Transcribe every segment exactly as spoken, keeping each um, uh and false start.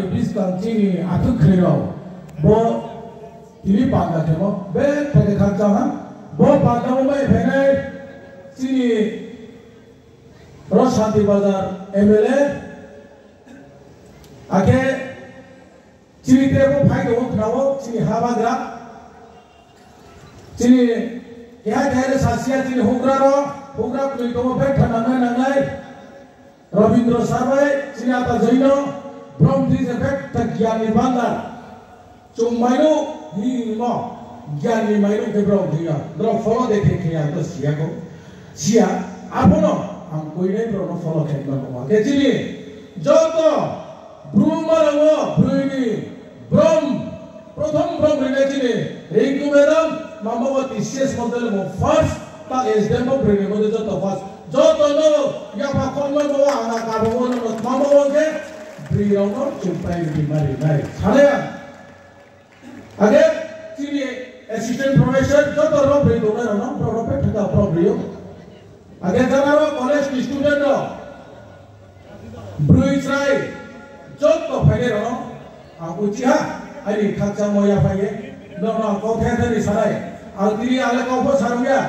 Buskang chini athukhri rao bo tini panda khemo be thai khe khakchang ha. Bo panda wo bai phainai chini ro Santir Bazar M L A, akhe chini tre bo phai tong ou khna wo chini habagra, chini keha keha le sasia chini houhgra rao, houhgra knoi tong ou betha nangnai nangnai. Rabindra sir bai chini ata joino, brom thing se betha gyan ni bandar. Chung mairuh hingmo, gyan ni mairuh khe brom thing yo. Brao follow de khe khe ya to siya kho. Siya, abo no ang koinai brao no follow khe ma kho. Khe chini joto Bru ma rao wo broi ni brom, prothom brom rinai chini Ringku madam, mama wo T C S model mo first, ta S D M bo broi ni model joto first. Joto no yapha khonma bo ang na kabo wo no mama wo khe broi rao no chung pai ri ma rinai. Sale ang. Age chini assistant professor joto rao broi tongnai rao no, brao rao pe thangka brao broi ou. Age jana rao college ni student rao, broi chrai, joto phainai rao no ang uchi ha, aini khakchangmo yaphai ye, no no kau thai thai ni sanai, ang tini ale kau pho sarung ya,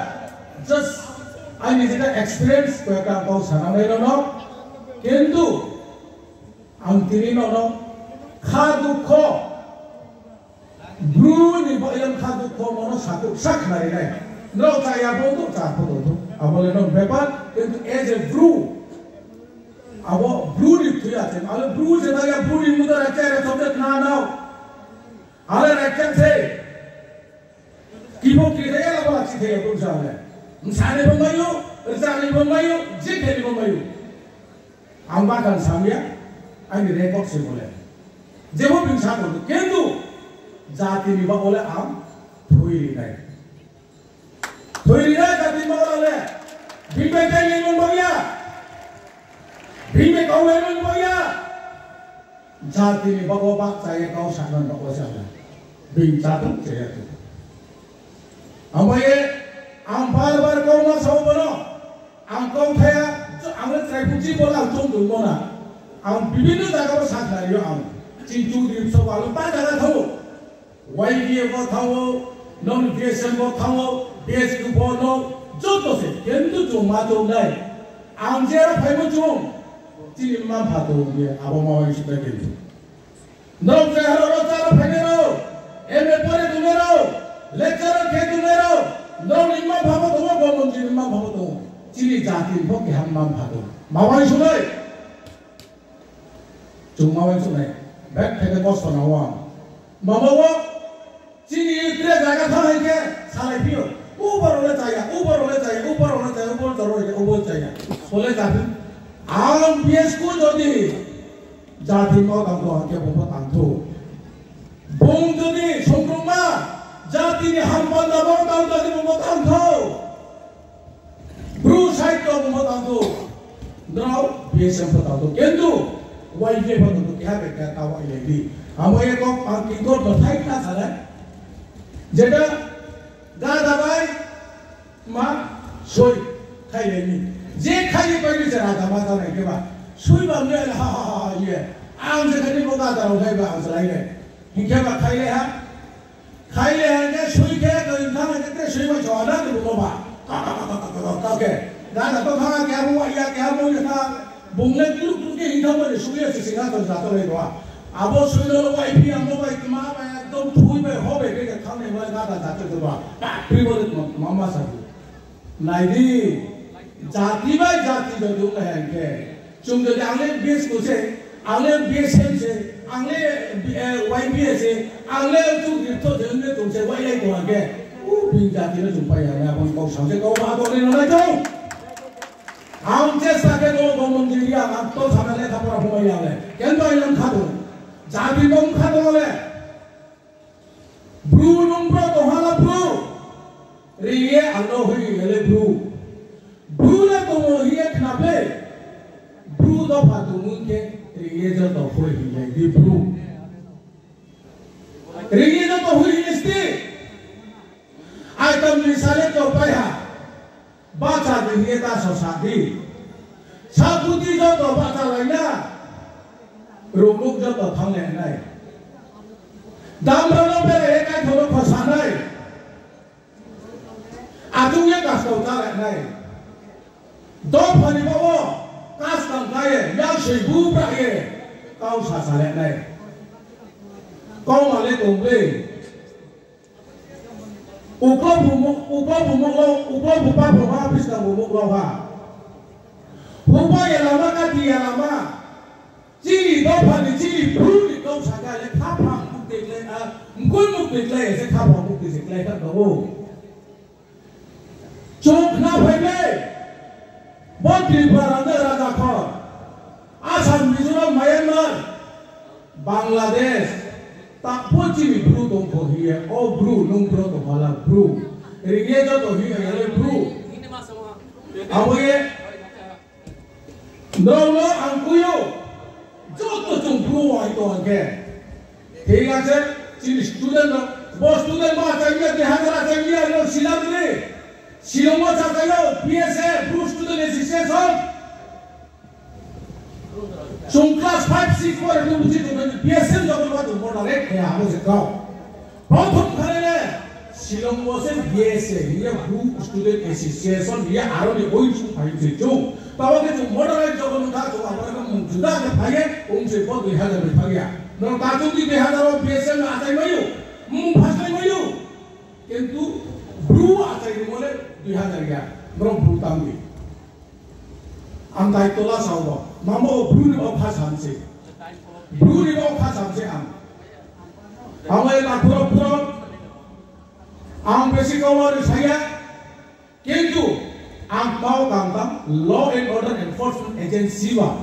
just aini jeta experience koi kang kau sananai rao no, kintu ang tini no no kha dukho, Bru ni baoh ye kha dukho mo no sakhouh sa khnari nai. Nrao chaya pho tong, cha pho tong thou. Abo le nrao bepar, kintu as a Bru, abo Bru ni thui ya cheng. Ale Bru se thang ya, Bru ni mudar a chaya thok de khna nao. Ale raikha se. Kipho kri thai ya, labo lachi thai ya, Bru sa le. Bsa ni bo mai ou, rcha ni bo mai ou, je khe ni bo mai ou. Ang bakhan sam ya, aini record se bo le. Jebo bini sa tong, kintu jati ni baoh wo le ang thoi ri nai. Thoi ri nai jati ni baoh wo le. Bini bai khe ni mon bao ya. Bini bai kau ni mon bao ya. Jati ni baoh wo bahcha ye kau sanani baoh wo se ang le. Bini cha tong, chaya tong. Ang bai ye, ang bar bar kau ma sao bo no. Ang kau thai ya, ang le chrai phuchi bo le ang chung tongmo na. Ang bibhinno zaga wo sakhnari yo ang. Chini Chaudhary so ang le ba zaga thanng ou. Y B A pho thanng ou, non B S M pho thanng ou, B S Q pho no, joto se, kintu chung ma chung nai. Ang je aro phaimo chung, chini mma mpha tong ye, abo ma uaingsouh nai kintu. Nrao je aro ro charo phainai rao, M A pore tongnai rao, lecturer khe tongnai rao, nrao ni mma mpha pho tong ou, government ni mma mpha pho tong ou. Chini jati ni pho keha mma mpha tong ou. Ma uaingsouh nai. Chung ma uaingsouh nai. Bek khe kosto nang ou ang. Mama wo, chini tre zaga thanng hai khe, salai phi ou. Ubo rao le chaya, ubo rao le chaya, ubo rao le chaya, ubo rao le chaya, ubo chaya. Bo le jati. Ang B S Q jodi jati no tang thou, ang khe bung pho tang thou. Bung jodi songrungma, jati ni hampanda no tang thou, bung pho tang thou. Bru side to bung pho tang thou. Nrao B S M pho tang thou. Kintu Y B A pho tang thou, keha bai keha ta wai lai di. Amo ye kok ang kingkor no thai khna sa nai. Jeta gada bai ma soi khailai ni. Je khai ye pai ni se raja ma ta nai khe ba. Soi ba mle ha ha ha ha ye. Ang je khai ni bo gada rao khai ba ang se lai nai. Hing khe ba khailai ha. Khailai ha hing khe soi khe, koi thanng khe tre soi mai sa na khe bo ba. Ka, ka, ka, ka, ka, ka, ka khe. Raja to thanng khe abo wai ya khe abo ya tha. Bung le kluk kluk khe hing thanng bo ni soi ya se sing ha to ja to lai ro ha. Abo soi no lo wai phi ang bo bai kma bai ekdom thui bai ho bai khe thanng nai bai raja ja to ba. Pa, pri bo le ma, ma, ma sa. Nai di, jati bai jati jodi ong lai hing khe, chung jodi ang le B S Q se, ang le B S M se, ang le, eh, Y B A se, ang le chung Chaudhary se, ang le chung se, wai lai tong hing khe, u bini jati no chung pai ya, abo ni kau sam se kau ma tong ni no nai tong. Ang chesta khe tong, bo mung jiri ang, ang to sana le thapora phumai ya le. Kintu ai lang kha tong. Jati tong kha tong le. Bru nung bro tong ha la Bru. Ri ye ang no hoih ye le Bru. Bru le tong ou hing ye khna ple. Bru dopha tong ou khe ri ye joto hoih hing ye di Bru. Ri ye joto hoih hing ye sti. Ai tam ni sa le to pai ha. Bahcha di hing ye ta so sa di. Sa phuti joto bahcha lai na. Rungnuh joto thanng le nai. Damra no bere ye kaitho no khosa nai. Achung ye kasto ta le nai. Dopha ni bo wo kaskang ka ye, yaksoi bubra ye, kau sasa le nai. Kau ma le tong le. Uklau bu mu-, uklau bu muklau, uklau bu pa bu ha, buskang bu muklau ha. Huba ya lama, kati ya lama. Chini dopha ni, chini Bru ni kau saka le khaphang mukti klái, a, mkun mukti klái, se khaphang mukti se klái kha tong ou. Chung khna phai le, bo Tripura rang de raja kho, Assam, Mizoram, Myanmar, Bangladesh, ta pho chini Bru tong kho hing ye, o Bru, nung Bru tong phala Bru. Ring ye joto hing ye le Bru. Abo ye, nrao no ang kui ou, joto chung Bru wai tong khe. Thik ache, chini student no, bo student ma achai ya, dui hazar achai ya, no sila dini. Shillong wo achai ou, B S A, Bru Student Association. Chung class five, six pore ni buji tong, B S A ni joto ma tong, moderate khe abo se kau. Prothom khare le, Shillong wo se B S A, hing ye Bru Student Association, hing ye aro ni oi chung phai se chung. Tabo khe chung moderate joto no tha chung, abo khe mung juda khe phai ye, ong se bo dui hazar ni phai ya. Nrao ta chung di dui hazar wo B S A no achai mai ou, mung phaslai mai ou. Kintu Bru achai ni mo le dui hazar ya, nrao Bru tang di. Ang daityo la sao bo, mamo Bru ni bo kha sam se. Bru ni bo kha sam se ang. Ang le ta phuro phuro, ang besi kau no ri saya, kintu ang kau kang tang law and order enforcement agency ba,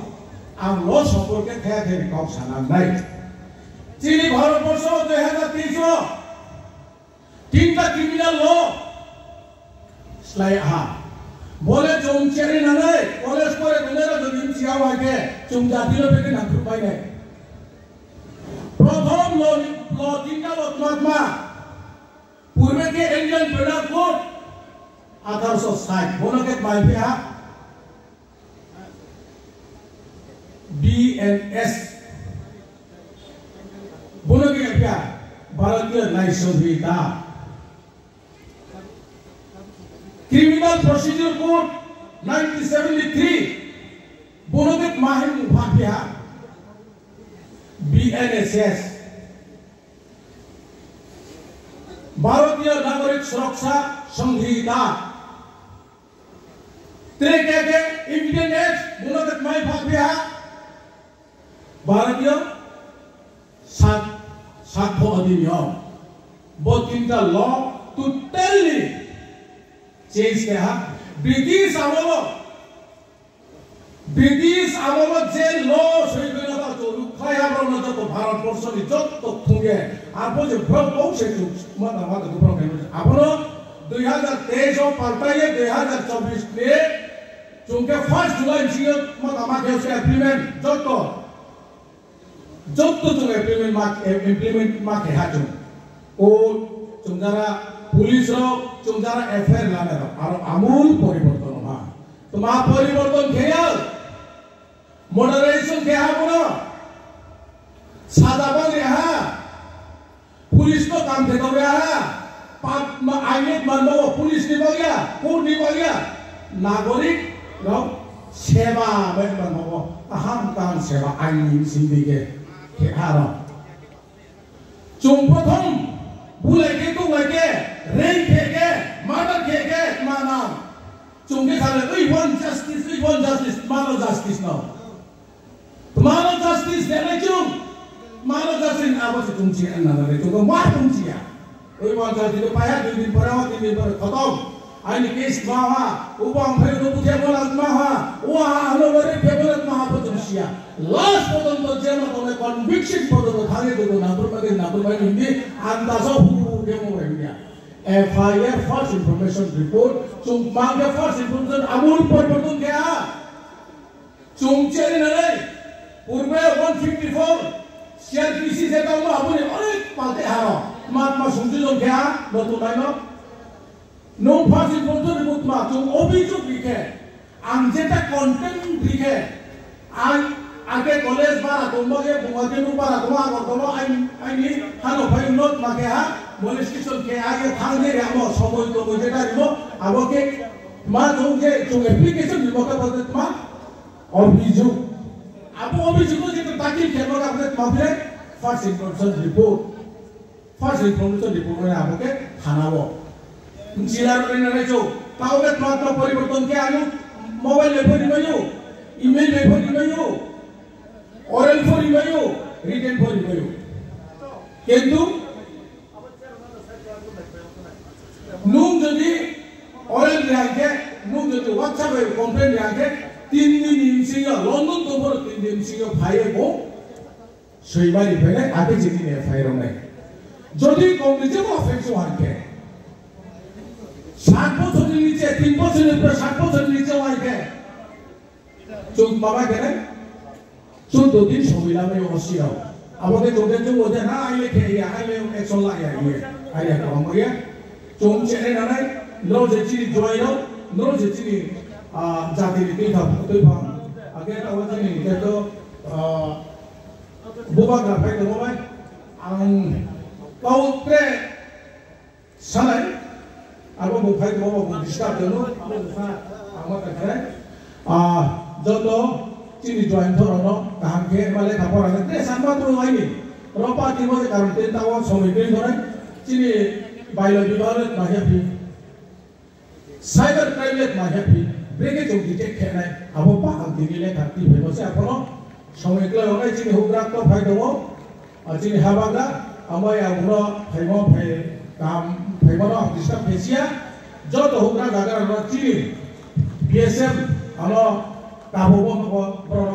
ang law সম্পর্কে thaya thaya ni kau sana nai. Chini Bharat borso dui hazar teis wo tinta criminal law slái ha. Bo le chung cheri nanai, college pore tongnai rao jodi mchi ya wai khe, chung jati no bini nangkhruh pai nai. Prothom law ni, law tinta law tma tma. Purbe khe Indian Penal Code, আঠারোশো ষাট, bo no khe tma phi ha? B N S. Bo no khe phi ha? ভারতীয় ন্যায় সংহিতা। Criminal Procedure Code nineteen seventy three, bo no khe tma hing mung pha phi ha? B N S S, ভারতীয় নাগরিক সুরক্ষা সংহিতা। Tre khe khe Indian Act, bo no khe tma pha phi ha? ভারতীয় সাক-, সাক্ষ্য অধিনিয়ম. Bo tinta law totally change khe ha. British amol o, British amol o je law soi khe no ta chung rukhlai ha, brao no joto Bharat borso ni joto thung ye. Arphuh je brao kau se chung ma tang ma tang brao khe no. Abo no dui hazar teis o paltai ye dui hazar chobbish ni chung khe first July bsing yo ma tang ma khe se implement joto. Joto chung implement ma, implement ma khe ha chung. O chung jara police rao, chung jara F I R lanai rao, aro amul poriborton ha. Tma poriborton khe ya? Moderation khe ha bo no. Saja bang ri ha. Police no kam khe tong ri ha. Pap ma, ain ni man bo police ni bang ya, court ni bang ya. Nagorik rao seba bai man bo. Kaham kaham seba ain ni sing di khe, khe ha rao. Chung prothom bulai khe, tunglai khe, rape khe khe, murder khe khe, tma nang? Chung khe sale, we want justice, we want justice, tma no justice no? Tma no justice de nai chung? Tma no justice abo se chung chi nang nai chung ma chung chi ya. We want justice to paiha dui din pore, tin din pore khotom. Aini case ma ha, ubo ang phai no buthe mo na tma ha, uha ano lori phe mo na tma ha, bo chung si ya. Last porjonto jema tongnai conviction porjonto thang ye joto nangkruh bai, nangkruh bai hing di, andazo hu hu khe mo bai hing ya. F I R, First Information Report, chung mang khe First Information amul poriborton khe ha. Chung cheri nanai, purbe one fifty four, C R P C se tangmo abo ni onek palte ha rao. Tma tma sungju jon khe ha, bo tongnai no. Nung First Information Report tma chung obhijog ri khe, ang jeta content ri khe, ang Akhe college bara tongmo khe, bung akhe nuh bara tongmo, abo tongmo, aini, aini hano phai no tma khe ha, molestation khe, akhe thanng khe, amo somoi tomoi je ta rimo, abo khe tma chung khe, chung application rimo khe, abo khe tma, obhijog. Abo obhijog no je ta dakil khe, abo khe tma khe, first information report. First information report no abo khe thana wo. Bchila rao ni nanai chou, tao khe tma tma poriborton khe ano mobile bai pho rimai ou, email bai pho rimai ou, oral pho rimai ou, written pho rimai ou. Kintu nung jodi oral ri hing khe, nung jodi WhatsApp bai complain ri hing khe, tin din ni bsing yo, London tong pho tin din ni bsing yo phai ye bo soimai ri phai nai, akhe chini ne phai rao nai. Jodi kong ni je bo phai so hing khe, সাত বছর ni niche, তিন বছর ni উপরে সাত বছর ni niche hing khe, chung mama khe nai, চৌদ্দ দিন সময় lamai yo osi rao. Abo khe chung khe chung bo je na, aile khe ya, aile action la ya, ye, aile khe amo ye. Chung se nai nanai, nrao je chini joai rao, nrao je chini, ah, jati ni tuiphang, tuiphang. Akhe tao chini je to, ah, bubagra phai tongmo bai, ang kau tre sanai, abo bung phai tongmo bo bung disturb tongmo, abo bung sa, ang ma ta khe nai. Ah, joto chini joai mtho rao no kaham khe ma lekha pora le tre sanma tong aini. Ro party mo je karon tin tao somoi kri tongnai, chini bailoi bibal le tma ya phi. Cyber crime le tma ya phi. Brekhe chung detect khe nai. Abo pa ang tini lekha ti phaimo se apho no. Somoi klái rao nai chini houhgra to phai tong ou. A chini habagra, amai ang no phaimo phai, kaham phaimo no ang disturb khe si ya. Joto houhgra zaga rao no chini B S M ano kabumo no bo, boro no